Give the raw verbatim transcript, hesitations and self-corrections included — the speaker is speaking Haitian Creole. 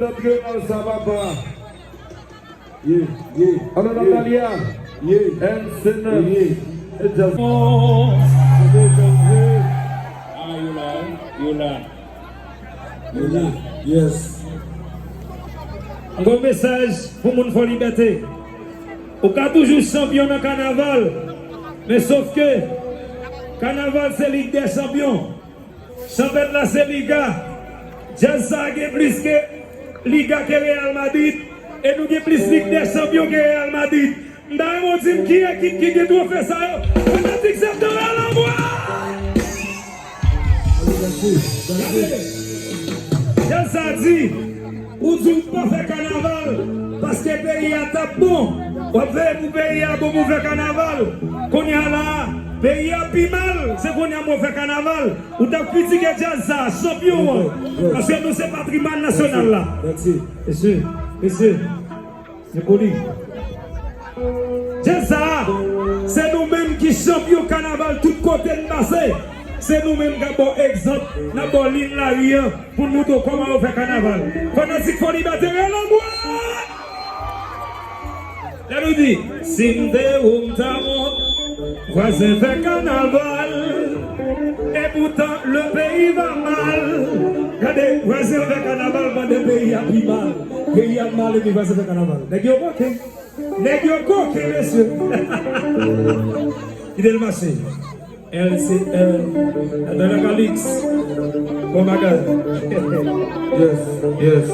Nan triyonal sa, papa. Yeah, yeah. Alò, Natalia. Yeah. And Senna. Yeah. E jazz. Ah, yo la, yo la. Yo la. Yes. Yon mesaj pou moun Fò Libète. Ou ka toujou chanpyon nan kanaval, men sof ke kanaval se Lig dè Chanpyon. Chanpèt la se Liga. Djaz sa gen plis ke Liga ke Real Madrid, e nou gen plis Lig dè Chanpyon ke Real Madrid. M ta renmen w di m ki ekip ki gen twofe sa yo. Fanatik Septan, lè lanmou a! Gade! Djaz sa di, ou di w pa fè kanaval, paske peyi a t ap bon. W ap veye pou peyi a bon pou fè kanaval. Kounye a la, peyi a pi mal, se kounye a mwen fè kanaval. Ou t ap kritike djaz sa, chanpyon an. Paske nou se patrimwàn nasyonal la. Mesye, mesye, se poli. Djaz sa, se nou menm ki chanpyon kanaval tout kote n pase. Se nou menm k ap ba w egzanp, n ap ba w liy lari an pou n montre w kòman yo fè kanaval. Fanatik Fò Libète, lè lanmou a! Lè nou di, si m te ou m ta wont, vwazen fè kanaval, e poutan le peyi va mal. Gade, vwazen fè kanaval pandan peyi a pi mal. Peyi a mal epi vwazen fè kanaval. Nèg yo koken. Nèg yo koken, mesye. Kite l mache. L C L. Adan la Calix. Bon bagay. Yes, yes.